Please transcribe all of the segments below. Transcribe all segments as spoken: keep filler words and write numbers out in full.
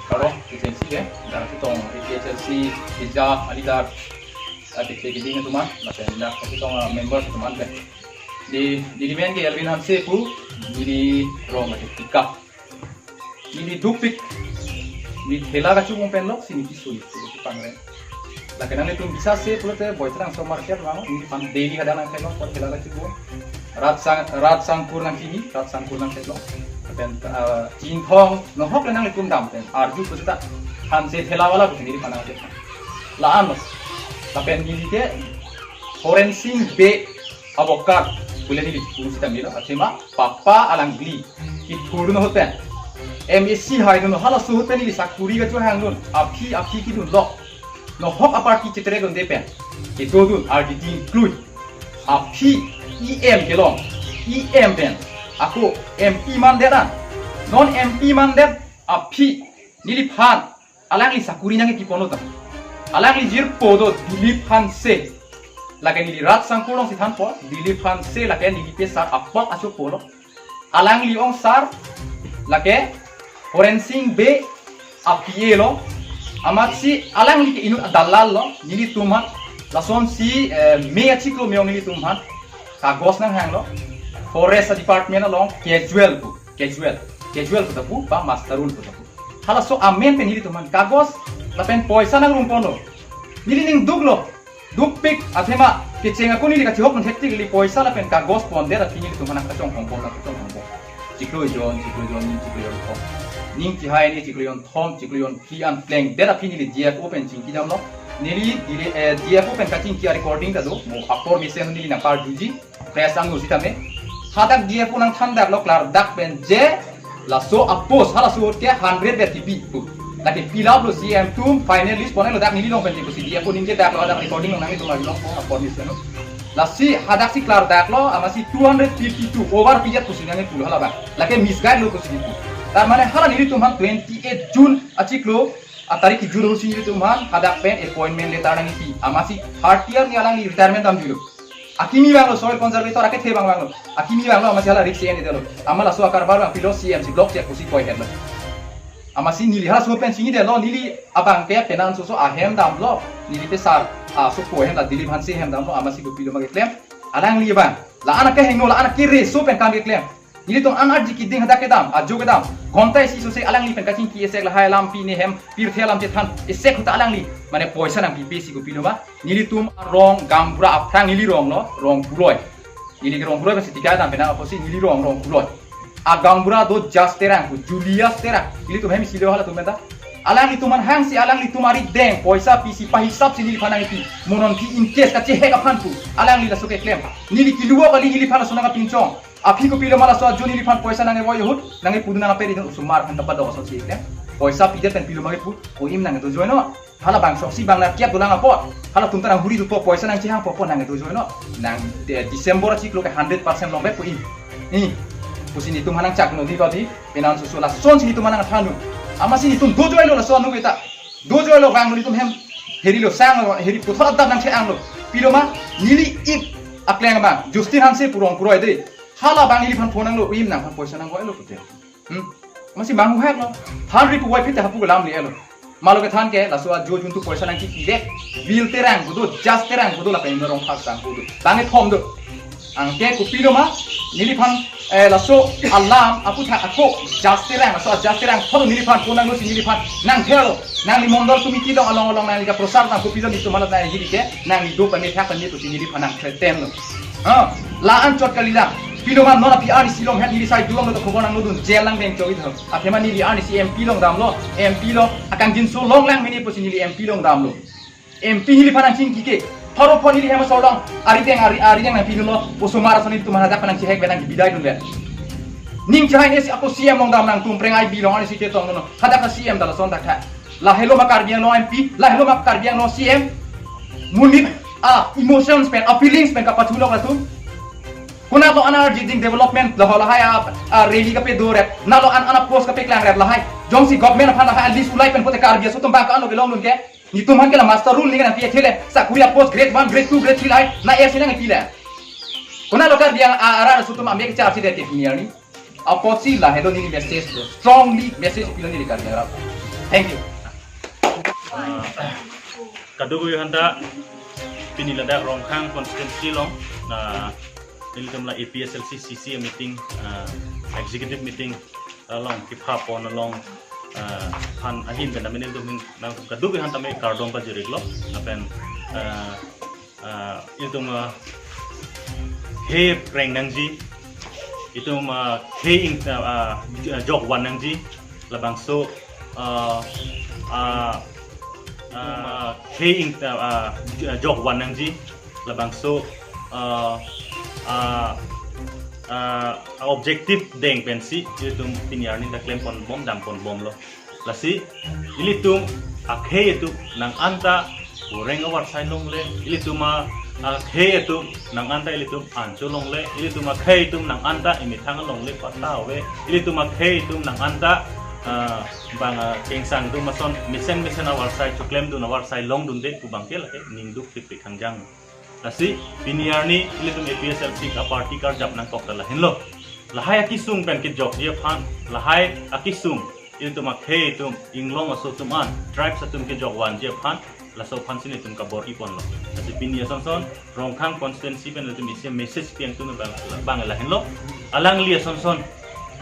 Karo, K H L C ke, dak chetong A P H L C, Hija, Alidar, ah, K K D atum an, lapen dak chetong, ah, members atum an ke. Di, di, di men ke Elvin Hanse pu, di, di rong ke Tika. Neli dukpik. Neli thela kachumong pen lok si neli kisuni, si neli pangre. Lake nanglitum bisa se pulote Boitrangso market vang, neliphan daily hadak nangtheklong, apot thela kachumong. Rat sang, rat sangkur nangkimi, rat sangkur nangtheklong. Pen, ah, Chinthong, nohok le nanglitum dam pen. Arju pu seta, Hanse thela wala pu neliphan nangtheklong. La-an lo. Lapen neli ke, Horensing Bey Abohkar, pule neli pu seta milo, athema, papa alangli. Kithurdun ahut pen. M A C haidun halaso ahut pen neli sakuri kachehangdun. Aphi aphi kidun lok. Nohok aparty chetere dunde pen. Kedodun R D D include. Aphi E M kelong. E M pen. Ako M P mandet an. Non M P mandet aphi neliphan. Alangli sakuri nangkipon ta. Alangli jirpo do Dilip Hanse. Lake neli rat sangkur alongsi thanpo, Dilip Hanse lake neli pesar apak acho polo. Alangli ongsar lake Horensing Bey a P A lo. Amatsi alangli ke inut adalal lo, nelitum aphan lasonsi, eh, May achiklo me-ong nelitum aphan kagos nanghanglo. Forest Department along casual pu, casual, casual pu ta pu, ba muster roll pu ta pu. Halaso amen pen nelitum aphan kagos lapen poisa nangrumponlo. Neli ning duklo. Dukpik athema kecheng ako neli kachihok nang hektik neli poisa lapen kagos pondet aphi nelitum aphan nangkachonghongpon, nangkachonghongpon. Chiklo jon, chiklo jon ni, chiklo jon thom. Ning chihai ni chiklo jon thom, chiklo jon phli an plengdet aphi neli D F O pen chingkidamlo. Neli dile, eh, D F O pen kachingki a-recording ta do, mo apor mesen neli nangparjuji. Press angno sitame. Hadak D F O nangthandaklo klardak pen je laso a-post halaso ahut ke hundred bed kipi pu. Lake fill up lo C M atum final list ponlo dak neli along pen je pusi D F O ningjedaklo hadak recording along nanglitum along po apor mesen. Lasi hadaksi klardaklo amatsi two hundred fifty-two over pidet pusi nangkipulo hala abang. Lake misguide lo pusi kipu. Tar mane hala nelitum aphan twenty-eight June achiklo a tarik kijur ahutsi nelitum aphan hadak pen appointment letter nangkipi. Amatsi third year ni alangli retirement damjuilo. Akimi vanglo, soil conservator akethe abang vanglo. Akimi vanglo, amatsi hala risk en-edetlo. Amat laso akarbar abang pilo C M si block check pusi koi hetlo. Amatsi neli halaso pen chingkidetlo, neli abang ke penan soso ahem damlo. Neli pesar, ah, sopo ahem la Dilip Hanse ahem damlo, amatsi kopilo ma keklem. Alangli abang. La-an akehingno, la-an akere so pen kam keklem. Nelitum an arji keding hadak kedam, ajo kedam. Ghonta isi sose alangli pen kachingki esek lahai alam pi ne hem, pirthe alam chethan, esek ahut ta alangli. Mane poisa nangpipe si kopilo ma. Nelitum arong gaonbura aphrang neli rong lo, Rongkurloi. Neli ke Rongkurloi pasi tiga dam penang apotsi neli rong, Rongkurloi. Agaonbura do Jas Terang, Julius Terang. Nelitum hem isi lo halatum pen ta. Alanglitum aphan hangsi alanglitum arideng, poisa pisi pahisap si neliphan nangpi. Mo non phi in case kachehek aphan pu. Alangli laso keklem. Neli kiluwa kali neliphan laso nangkapinchong. Aphi kopilo ma laso ajo neliphan poisa nangkevoi ahut, nangkepudun nangkaperi dun osomar aphan kapadok ason si keklem. Poisa pidet pen pilo ma kepu, o-im nangkedojoi non. Hala bangsoksi bang nangkep dolang apot. Halatum ta nanghuri dopo poisa nangchehangpo apot nangkedojoi non. Nang de-, December achiklo ke hundred percent longbet pu-im. Ni, pusi netum aphan nangchak non di kodi, penan soso lasonsi netum aphan nangthan dun. Amatsi netum dojoilo laso anu kita. Dojoilo bang netum hem. Heri lo sang lo, heri puthot adap nangchehanglo. Pilo ma, neli ip akleng abang. Justin Hanse pu Rongkurloi de. Hala abang neliphan phone nanglo, o-im nangphan poisa nangvoilo pute. Hmm. Amatsi bang huhek lo. Than ri pu wai phit ta hapu kelam le-elo. Malo kethan ke, laso ajo juntu poisa nangkipilek. Bill Terang pu do, Jas Terang pu do, lapen Rongphar Sang pu do. Bang kethom do. Anke kopilo ma, neliphan, eh, laso alam, aputhak ako, Jas Terang, laso Jas Terang, thoro neliphan phone nanglo si neliphan, nangthelo, nangli mondol committee along, along, along, nangli kaprosar nang kopilo netum aphan nang hiri ke, nangli do pame thak pame pusi neliphan nangthreaten lo. Ah, la-an chot kalilang. Pilo ma non aphi arnisi longhet neli sai dulong do khobor nangnodun jail nangdeng chok-i tho. Athema neli arnisi M P along damlo, M P along akangjinso longlang mene pusi neli M P along damlo. M P neliphan nangchingki ke. Thoro pho neli hem asor along. Arideng ari, arideng nangpidunlo. Osomar ason netum aphan hadak nangchehek pen nangkebidai dunvet. Ning chehai ne si ako C M along dam nangtum preng I B along arnisi chetong non. Hadak C M ta lason dak tha. Lahelo ma Karbi Anglong M P, lahelo ma Karbi Anglong C M. Monit a-emotions pen, a-feelings pen kapathu lok latum. Konatlo an arjiding development lahai lahai a, a-rally kapedo rep. Nalo an an a-post kapeklang rep lahai. Jongsi government aphan lahai a-list ulai pen pote Karbi aso atum bang ka-ano kelongdun ke. Netum aphan ke la muster roll ni ke nangpi ethe le. Sakuri a-post grade one, grade two, grade three lahai. Na S C nangpi le. Konatlo Karbi a, a, arat aso atum ambek charge de ke piniar ni. Apotsi lahelo neli message do. Strongly message pilo neli Karbi arat. Thank you. Ah, kadokave aphanta pini ladak Rongkhang constituency along, ah, nelitum la A P S L C C C meeting, ah, executive meeting along kepha pon along, ah, aphan ahin pen nelitum ahin nangtum kadokave aphanta me kardom pajir-iklo lapen, ah, ah, itum, ah, khei preng nangji, itum, ah, khei ing, ah, ah, jokvan nangji, labangso, ah, ah, ah, khei ing, ah, ah, jokvan nangji, labangso, ah, ah, ah, objective deng pensi itum pini arni ta klem pon bom, dam pon bomlo. Lasi ilitum akhei atum nang anta boreng avarsai longle, ilitum a, akhei atum nang anta ilitum ancho longle, ilitum akhei atum nang anta imethang longle patta ave, ilitum akhei atum nang anta, ah, bang, ah, kengsang atum ason mesen mesen avarsai choklemdun avarsai longdunde pu abangke lake ningduk tipik hangjang. Lasi pini arni ilitum A P S L C a party karjap nangkok ta lahenlo. Lahai akesung pen kejokji aphan, lahai akesung ilitum akhei atum, inglong aso atum an, tribes atum kejokvanji aphan, laso aphansi nelitum kabor-i ponlo. Lasi pini asonson Rongkhang constituency pen ilitum isi message pi-ang atum abang, abang lahenlo. Alangli asonson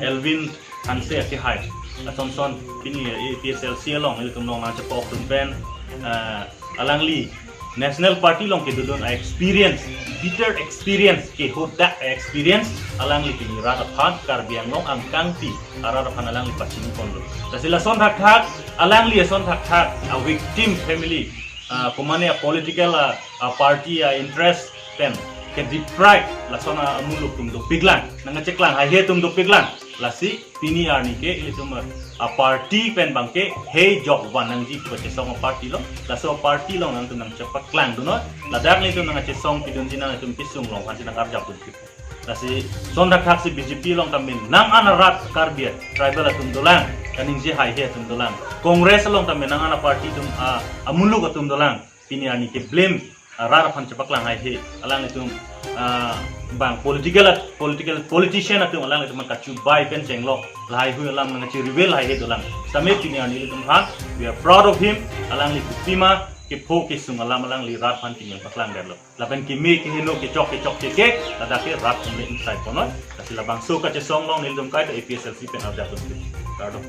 Elwin Hanse akehai asonson pini A P S L C along ilitum along nangchepok atum pen, ah, alangli National Party along kedodun a-experience, bitter experience, kehodak a-experience, alangli pini rat aphan, Karbi Anglong angkangpi arat aphan alangli pachini ponlo. Lasi lason thakthak, alangli ason thakthak a-victim family, ah, komane a-political, ah, a-party a-interest pen ke-deprive lason amuluk atum dopiklang, nangkacheklang haihe atum dopiklang. Lasi pini arni ke ilitum a-party pen abangke hei jokvan nangji pu kachesong a-party lo. Laso a-party along nangtum nangchepaklangdun noi. Ladak nelitum nangkachesong pidunji nangtum kesung along aphansi nangkarjapdun. Lasi son thakthaksi B J P along tame nang-an arat Karbi tribal atum dolang, kaningje haihe atum dolang. Congress along tame nang-an a-party atum, ah, amuluk atum dolang. Pini arni ke-blame arat aphan chepaklang haihe, alanglitum, ah, bang political at-, political politician atum alanglitum kachubai pen chenglok lahai hui alam nangchirivel haihe dolang. Sitame pini arni ilitum aphan, we are proud of him. Alangli kopima kepho kesung alam alangli rat aphan pini paklangdetlo. Lapen keme keheno kechok kechok keke, ladak ke rat atum le insai ponoi. Lasi labangso kachesong along nelitum kaita A P S L C pen arjapdun. Kardom.